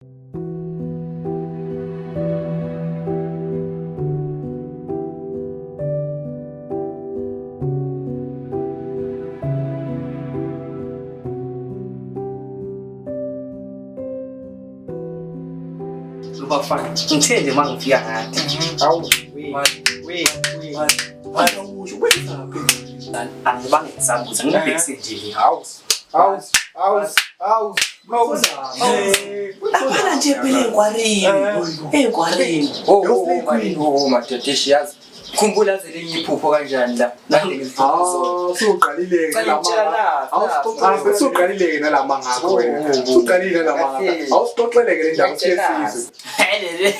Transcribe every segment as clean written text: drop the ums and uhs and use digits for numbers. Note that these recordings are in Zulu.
Bafana, ngithe nje uma ngifika ngathi. Awu, we, we, we. Awusho wenzaphi? Angibange ngisabuza, ngibhekise nje. Awu, awu, awu, awu. Laphana nje phela enkwareni. Enkwareni. Oh, oh, oh, oh, madoda, eish, yazi. Khumbula ze linye iphupho kanjani la? Kade ngiliphupha izolo. Ah, suqalile Cela ngitshela la. Ah, suqalile nalama ngakho wena. Suqalile nalama ngakho. Awusixoxeleke le ndaba siyesizwe. Helele.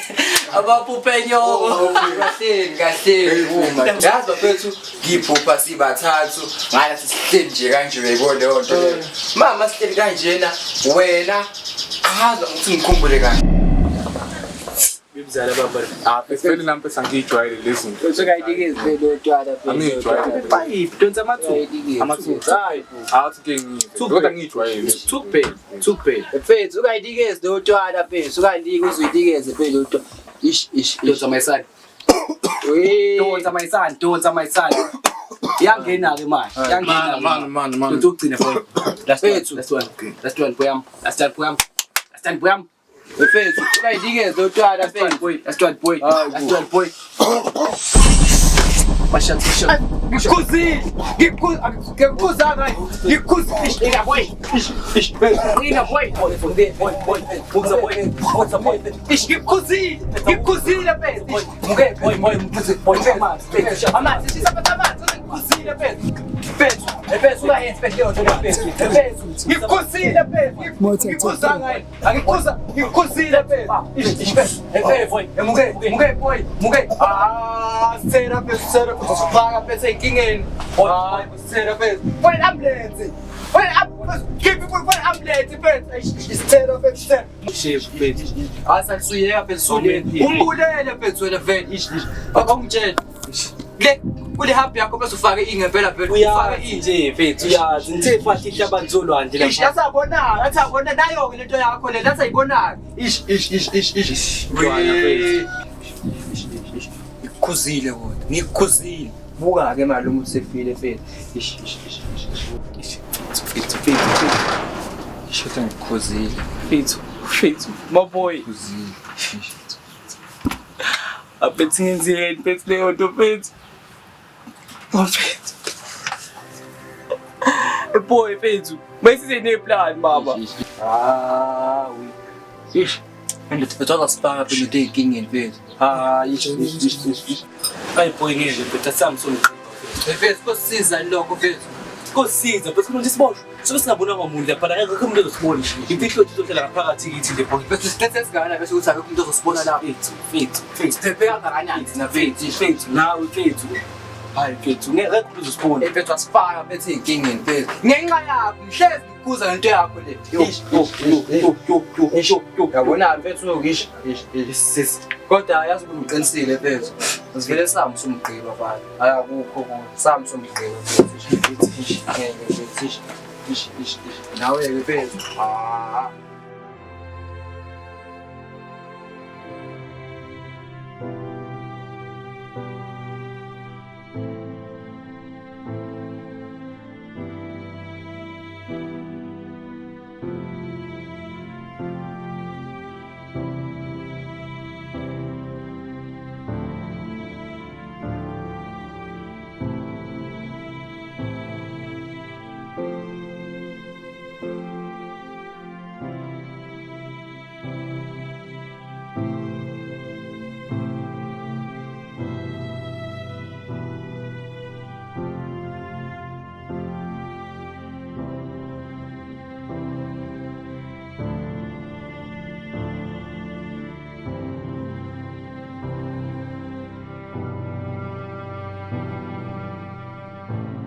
Abaphuphe enyoko. Kahleni, kahleni. Uma. Yazi bafethu ngiphupha sibathathu ngala sihleli nje kanje uyayibona leyo nto leyo. Mama sihleli kanjena wena angazi ukuthi ngikhumbule kahle. Bibzala baba. Ah, vele nami bese angiyijwayele lezi zinto. Usukayinikezi phela utshwala phela. Angiyijwayele. Five, donsa amathuba. Amathuba. Hayi, awuthi ke ngive. Kodwa ngiyijwayele. Two kuphela, two kuphela. Mfethu ukayinikezi lo tshwala mfethu ukayinika uzuyinikeze phela utshwala. Ish ish ish. Donsa my son. Wee. Donsa my son, donsa my son. Yangena ke manje. Yangena. Man, man, man. Donsa ukugcina boy. Last one, Mfethu. last one. Last one boy yam. Last one boy yam. Last one boy yam. Mfethu ukayinikezi lo tshwala Last one mfethu. boy. Last one boy. Hayi, Last one boy. Mashat, mashat. Ngikukhuzile. Ngikukhuzanga. Ngikukhuzile. Ish ina boy. Ish ish. Ina boy. Boy, boy, boy. Bukza boy. Bukza boy. Ish ngikukhuzile. Ngikukhuzile mfethu. Ish muke Boy, boy, boy. Amanzi, amanzi, shisa mfethu amanzi, ngikukhuzile mfethu. Mfethu, mfethu ungayenzi mfethu leyo nto mfethu. Mfethu, ngikukhuzile mfethu. Ngikukhuzanga yini? Angikhuza, ngikukhuzile mfethu. Ish, ish mfethu. Mfethu, muke, muke boy, muke. Ah, sithela mfethu, sithela mfethu, sifaka mfethu enkingeni. Hayi, sithela mfethu. Fona ambulance. Fona ambulance. Keep it fona ambulance mfethu. Ish, ish, sithela mfethu, sithela. Shape, mfethu. Asasuyeka mfethu sule. Umbulele mfethu wena vele. Ish, ish. Akungitshela. Le kule hub yakho bese ufake ingempela vele ufake Uyazi inje. nje mfethu, uyazi. Ngithe fahla inhlabathi zolwandle Ish lapha. yasabonaka, athi abona nayo ke lento yakho le, lathi ayibonaka. Ish ish ish ish ish. Mntwana, mfethu. Ngikukhuzile kodwa, ngikukhuzile. Buka ke mali umuntu sefile mfethu. Ish ish ish ish. Ish, Mfethu, mfethu, mfethu. Ish kodwa ngikukhuzile. Mfethu, mfethu, my boy. Ngikukhuzile. Ish. Aphethe ngenzeni mfethu leyo nto mfethu. Oh, mfethu. Boy mfethu, mayisize neplan baba. Ah, we. Ish. Indoda mfethu azasifaka phela into ey'nkingeni mfethu. Hayi, ish, ish, ish, ish, ish. Hayi boy ngeke mfethu asami songiqipha. Mfethu kosiza lokho mfethu. Kosiza mfethu manje siboshwe. Sobe singabonanga umuntu lapha la akekho umuntu ozosibona. Imfihlo yethu izohlala ngaphakathi kithi le boy. Mfethu silethe esigana bese ukuthi akekho umuntu ozosibona lapha. Mfethu, mfethu, mfethu. Siphephe kangakanani thina mfethu? Mfethu, nawe mfethu. Hayi mfethu, ngeke akekho umuntu ozosibona. Mfethu asifaka mfethu ey'nkingeni mfethu. Ngenxa yakho ngihlezi ngikuza ngento yakho le. Yo, yo, yo, yo, yo, yo, yo, yo. Yabona mfethu ish ish ish. Sis. Kodwa yazi ukuthi ngiqinisile mfethu. Sivele sami sumgqiba mfana. Hayi akukho kuyo. Sami sumgqiba mfethu. Ish ish ngeke mfethu ish ish ish ish. Nawe ke mfethu. Ah.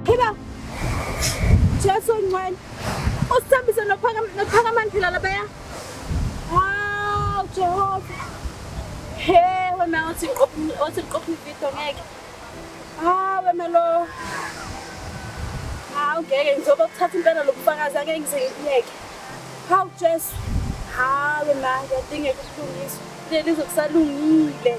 Hiba. Jesu ngcwele. Usithembise nophakamani phela labaya. Hawu Jehova. He wena uthi qopha uthi qopha ividiyo ngeke. Hawu wena lo. Hawu ngeke ngizoba kuthatha impela lobufakazi angeke ngize ngiyeke. Hawu Jesu. Hawe ma, kuyadingeka ukulungiswa. Leli zokusalungile.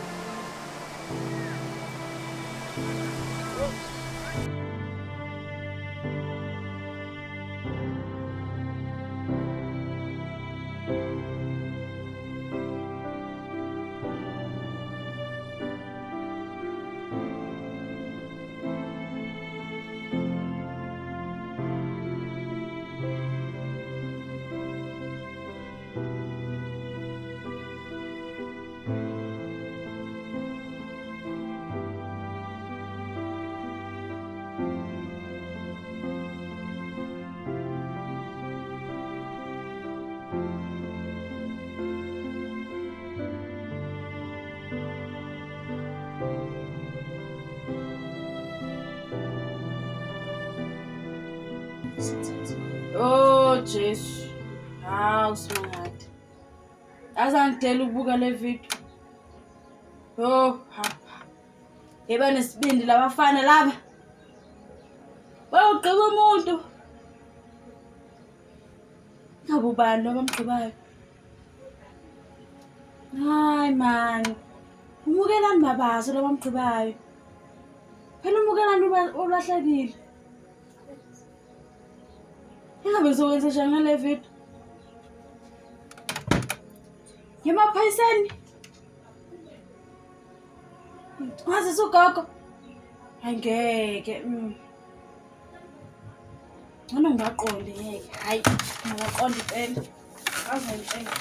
Oh Jesu. Hawu Simangade. Azangidela ukubuka le video. Oh ha. Yeba nesibindi labafana laba. Bayogqiba umuntu. Ngabe ubani abamgqibayo? Hayi man. Umukelani mabaso labamgqibayo. Phela umukelani ulahlekile. Ingabe ngizokwenza njani ngale video? Ngemaphoyiseni? Wazisa ugogo? Hayi ngeke. Ngcono ngingaqondi ngeke. Hayi, ngingaqonda impela. Azongitshela.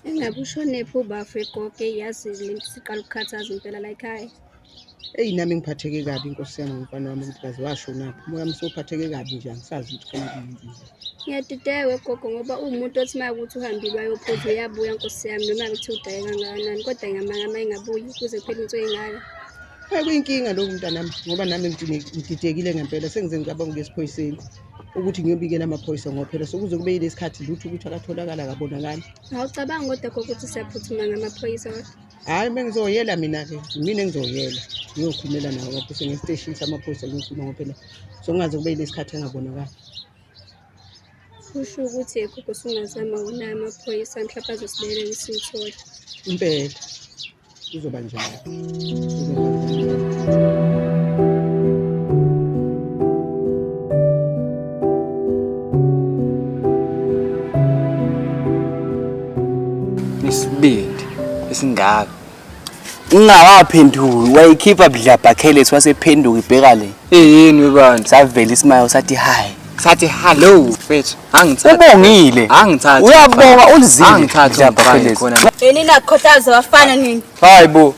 Engabe ushonephi ubafo egogo yazi lento siqala ukukhathaza impela la ekhaya. Eyi nami ngiphatheke kabi inkosi yami ngomfana wami ukuthi kaze washonaphi. Umoya wami sewuphatheke kabi nje angisazi ukuthi kufanele ngenzeni. Ngiyadideka gogo ngoba uwumuntu othi uma kuthi uhambile wayophuza uyabuya nkosi yami noma kuthiwa udaye kangakanani kodwa ngamanga uma engabuyi kuze kuphele insuku ey'ngaka. Hayi kuyinkinga lokhu mntanami ngoba nami ngididekile ngempela sengize ngicabanga ukuya esiphoyiseni ukuthi ngiyobikela amaphoyisa ngoba phela sokuze kube yilesi khathi lutho ukuthi akatholakala akabonakali. Awucabangi kodwa gogo ukuthi siyaphuthuma ngamaphoyisa kodwa? Hhayi uma ngizoyela mina-ke mina engizoyela ngiyokhulumela nawo amaphoyisa ngesiteshini samaphoyisa ngiyokhuluma ngoba phela sokungaze kube yilesi khathi engabonakali. Kusho ukuthi gogo sungazama wona amaphoyisa mhlawumbe azosilekelela simthole. Impela kuzoba njalo. Kuzoba njalo. Isibindi esingaka. Ungawaphenduli wayikhipha budlabha kheles wasephenduka ibheka le. Eyini webantu? Savela isimayo sathi hi. Sathi hello mfethu. Angithatha. Ubongile. Angithatha. Uyabonga ulizile. Angithatha budlabha Kheles. khona. Yini nakukhohlaza bafana nini? Hayi bo.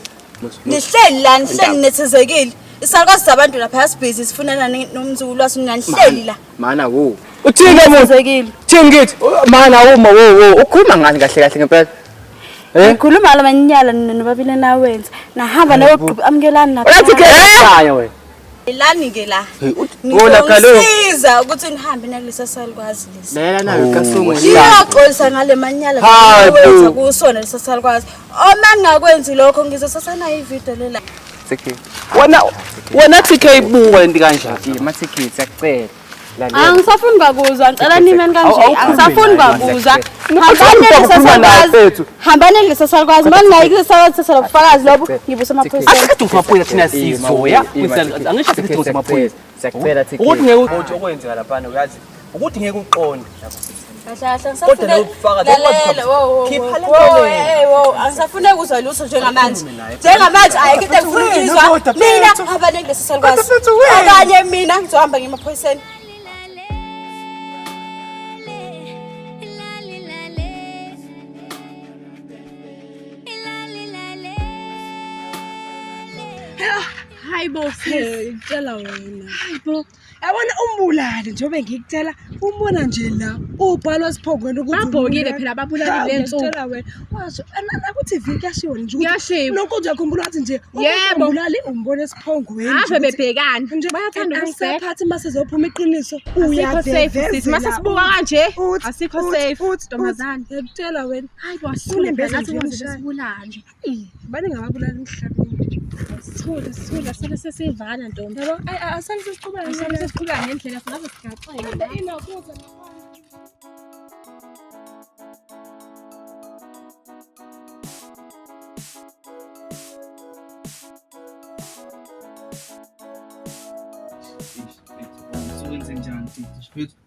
Nihleli la, nihleli nethezekile. Isalukazi sabantu lapha sibhizi sifunana nomzukulu waso nina nihleli la. Mana wo. Uthini lo muntu? Nethezekile. Thini kithi? Mana wo ma wo wo. Ukhuluma ngani kahle kahle ngempela? Eh? Ngikhuluma ngala manyala nina nobabili nawenza. Nahamba nayogqiba amukelani lapha. Uyathi ke ekhaya wena. Lani ke la. Oh lapha lo. Ngizosiza ukuthi nihambe nakulesa salukwazi lesi. Lalela nayo kasungu. Ngiyoxolisa ngale manyala Hayi bo. wenza kusona lesa salukwazi. Uma ngingakwenzi lokho ngizosasa nayo ivideo lela. Ticket. Wena wena TK buka lento kanjani? Ma ticket siyacela. Lalela. Angisafuni kwakuzwa, ngicela nimeni kanje. Awu, Angisafuni kwakuzwa. Hambani Ukhuluma kulesa naye salukwazi. mfethu. Hambani kulesa salukwazi. Manje nayi kulesa salukwazi thatha lobufakazi lobu ngibuse amaphoyiseni. Asikade amaphoyisa thina sizoya. Angisho sithi amaphoyisa. Siyacela ticket. Ukuthi ngeke Ukuthi okwenzeka laphana uyazi ukuthi ngeke uqonde. Kahle kahle Kodwa ngisafuna lo bufakazi Lalela, wo wo. Khipha le wo, nto le. eh, wo, angisafune ukuzwa lutho njengamanje. Njengamanje ayikho into engifuna ukuyizwa. Mina hambani kulesa salukwazi. Okanye mina ngizohamba ngiye emaphoyiseni. Hayi bo sis. Ngitshela wena. Hayi bo. Yabona umbulali njengoba ngikutshela umbona nje la ubhalwa siphongweni ukuthi Babhokile umbulali. phela ababulali Hawu, le nsuku. ngiyakutshela wena. Washo naku TV kuyashiwo nje ukuthi Kuyashiwo. nonkunzi uyakhumbula wathi nje Yebo. umbulali umbona esiphongweni. Ave bebhekana. Nje Bayathanda ukubheka. asaphathi mase zophuma iqiniso Asikho safe sis. Mase sibuka kanje. Uthi, Asikho uthi, safe. uthi, Sithule, sithule, asale sesivana ntombi. Yabo, asale sesiqhubeka. Asale sesiqhubeka ngendlela singaze sigaxeke. Inokuza.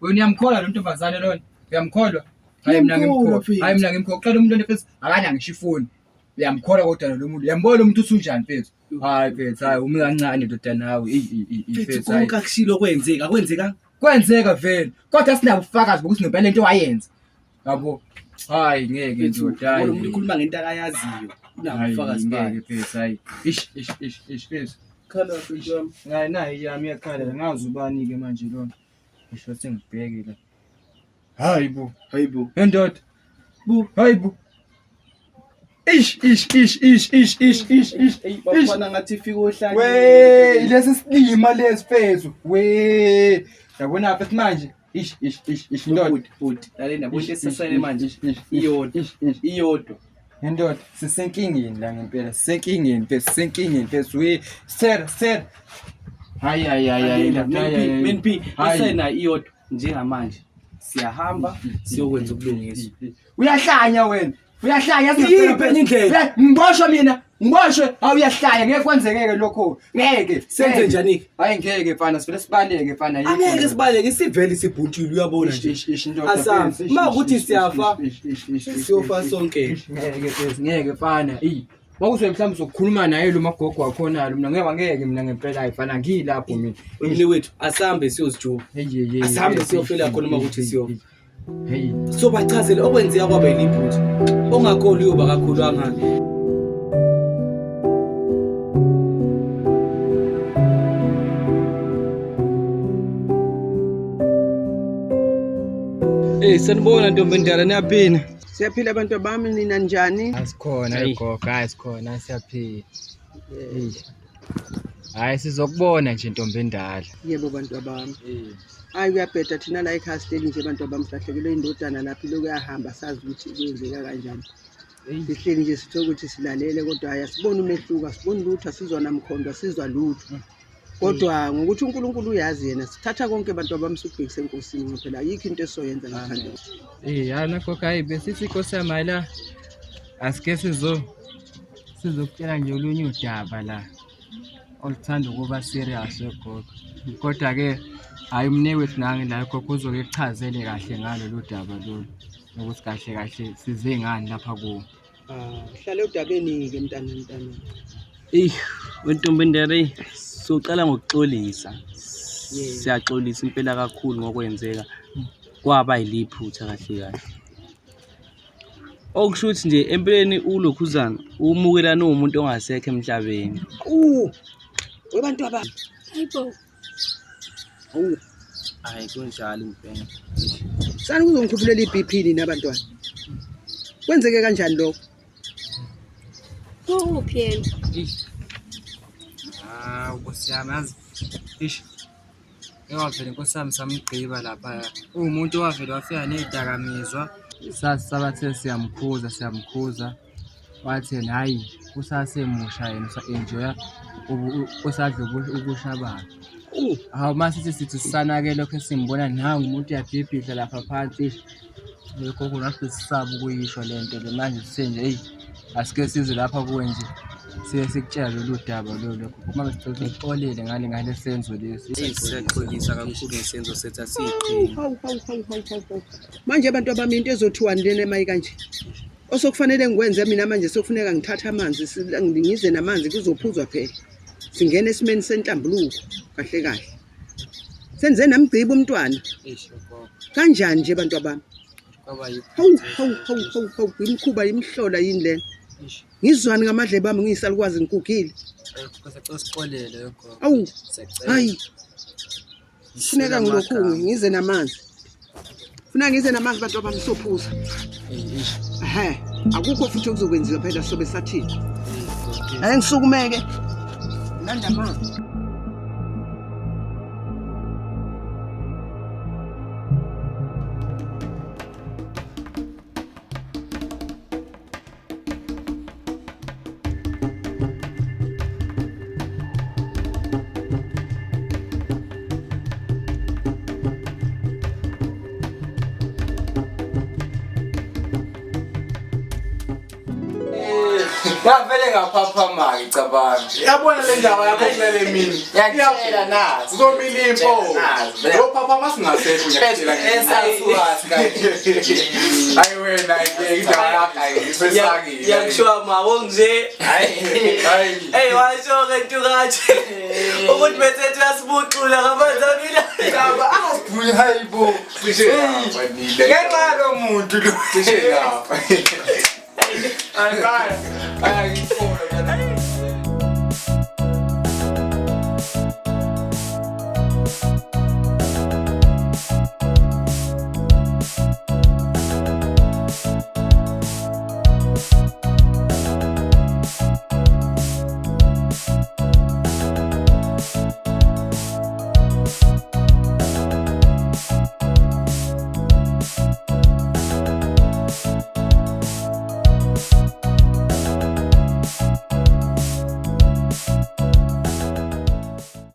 Wena uyamkholwa lo ntombazane lona? Uyamkholwa? Hayi mina ngimkholwa. Hayi mina ngimkholwa. Uqala umuntu mfethu akana ngisho ifoni. Uyamkholwa kodwa lo muntu. Uyambona umuntu usunjani mfethu? Hayi mfethu, hayi umi kancane ndoda nawe. Eyi mfethu. Konke akushilo kwenzeka, akwenzeka. Kwenzeka vele. Kodwa sinabo ubufakazi bokuthi ngempela lento wayenza. Yabo. Hayi ngeke ndoda. Lo muntu ukhuluma ngento akayaziyo. Unabufakazi bakhe mfethu hayi. Ish ish ish ish mfethu. Khala mfethu wami. Hayi nayi yami iyakhala ngazi ubani ke manje lona. Ngisho sengibheke la. Hayi bo, hayi bo. Endoda. Bo, hayi bo. Ish ish ish ish ish ish ish ish. Bafana ngathi ifika ohlanye. We, lesi silima lesi fethu. We. Yabona mfethu manje. Ish ish ish ish ndoda. Bhuti, lalela bhuti esisele manje. Iyodwa. Iyodwa. Ndoda, sisenkingeni la ngempela, sisenkingeni mfethu, sisenkingeni mfethu. We, sir, sir. Hayi hayi hayi hayi. Man P, isena iyodwa njengamanje. Siyahamba siyokwenza ubulungiswa. Uyahlanya wena. Uyahlanya Iyiphi enye indlela? Ngiboshwe mina. Ngiboshwe. Hawu uyahlanya ngeke kwenzekeke lokho. Ngeke. Senze njani? Hayi ngeke mfana, sivele sibaleke mfana. Angeke sibaleke sivele sibhuntshile uyabona nje. Asambe. Uma ukuthi siyafa siyofa sonke. Ngeke ngeke mfana. Eyi. Mawuze mhlawumbe uzokhuluma naye lo magogo wakhona lo mina ngeke ngeke mina ngempela hayi mfana ngilapho mina. Mina wethu asambe siyozijuba. Asambe siyofela khona uma ukuthi siyofa. Hey. Sobachazele okwenzeka kwaba yiliphutha. Ongakholwa uyoba kakhulu angani. Hey, sanibona ntombi endala niyaphila. Siyaphila abantu bami nina njani? Asikhona gogo, hayi sikhona siyaphila. Hayi sizokubona nje ntombi endala. Yebo bantu bami. Hayi kuyabheda thina la ekhaya sihleli nje abantu bami silahlekelwe indodana lapha ilokhu yahamba sazi ukuthi kwenzeka kanjani. Sihleli nje sithe ukuthi silalele kodwa hayi asiboni umehluko, asiboni lutho, asizwa namkhondo, asizwa lutho. Kodwa ngokuthi uNkulunkulu uyazi yena sithatha konke abantu bami sikubhekise enkosini ngoba phela ayikho into esizoyenza ngaphandle. Eh, hayi nakho hayi besithi inkosi yami la asike sizokutshela nje olunye udaba la oluthanda ukuba serious wegogo. Kodwa ke hayi umnewethu nangi la gogo uzoke kuchazele kahle ngalo lolu daba lolu ukuthi kahle kahle size ngani lapha kuwo. Hlale udabeni ke mntana mntana. Eyi, wentombi endala eyi, soqala ngokuxolisa. Siyaxolisa impela kakhulu ngokwenzeka. Kwaba yiliphutha kahle kahle. Okusho ukuthi nje empeleni ulokhuzana umukelana uwumuntu ongasekho emhlabeni. Webantu aba. Hayibo. Hawu. Hayi kunjalo impela. Sani kuzongikhuphulela iBP nina abantwana. Kwenzeke kanjani lokho? Ukuphi yena? Ah, Nkosi yami yazi. Ish. Ewavele Nkosi yami samgqiba lapha. Uwumuntu owavele wafika nezidakamizwa. Sabathe siyamkhuza siyamkhuza. Wathi yena hayi usasemusha yena usa-enjoya usadla ubusha bakhe. Hawu masithi sithi sisanake lokho esimbona nangu umuntu uyabhibhidla lapha phansi. Gogo nathi sisaba ukuyisho le nto le manje sisenje eyi asike size lapha kuwe nje siye sikutshela lolu daba lolu gogo uma sicela usixolele ngale ngale senzo lesi. Siyaxolisa kakhulu ngesenzo sethu asiyiqhini. Hawu hawu hawu hawu hawu. Manje abantu abami into ezothiwani lena emayi kanje? Osokufanele ngikwenze mina manje sokufuneka ngithathe amanzi ngize namanzi kuzophuzwa phela. Singena esimeni senhlambuluko kahle kahle. Senze namgciba umntwana. Kanjani nje abantu abami? Hawu hawu hawu hawu hawu imikhuba imihlola yini lena? Ngizwani ngamadlebe ami ngiyisalukwazi ngigugile. Awu hayi. Funeka ngilokhu ngize namanzi. Funa ngize namanzi bantu abami sophuza. Ehhe, akukho futhi okuzokwenziwa phela sobe sathini. Hayi ngisukumeke. Landa amanzi. Ngavele ngaphaphama-ke cabanga. Yabona le ndaba yakho kulele mini. Ngiyakutshela nazi. Uzomila impo. Nazi. Uzophaphama singasekho ngiyakutshela. Esathukazi kanje. Hayi wena ke indaba yakho ayisesakile. Yakushiwa mabo nje. Hayi. Hey washo ke ntukathi. Ukuthi bethethu yasibuxula ngamanzi abila. Cabanga asibuye hayibo. Cishe lapha nile. Ngenxa yalo muntu lo. Cishe lapha. Hayi. Hayi.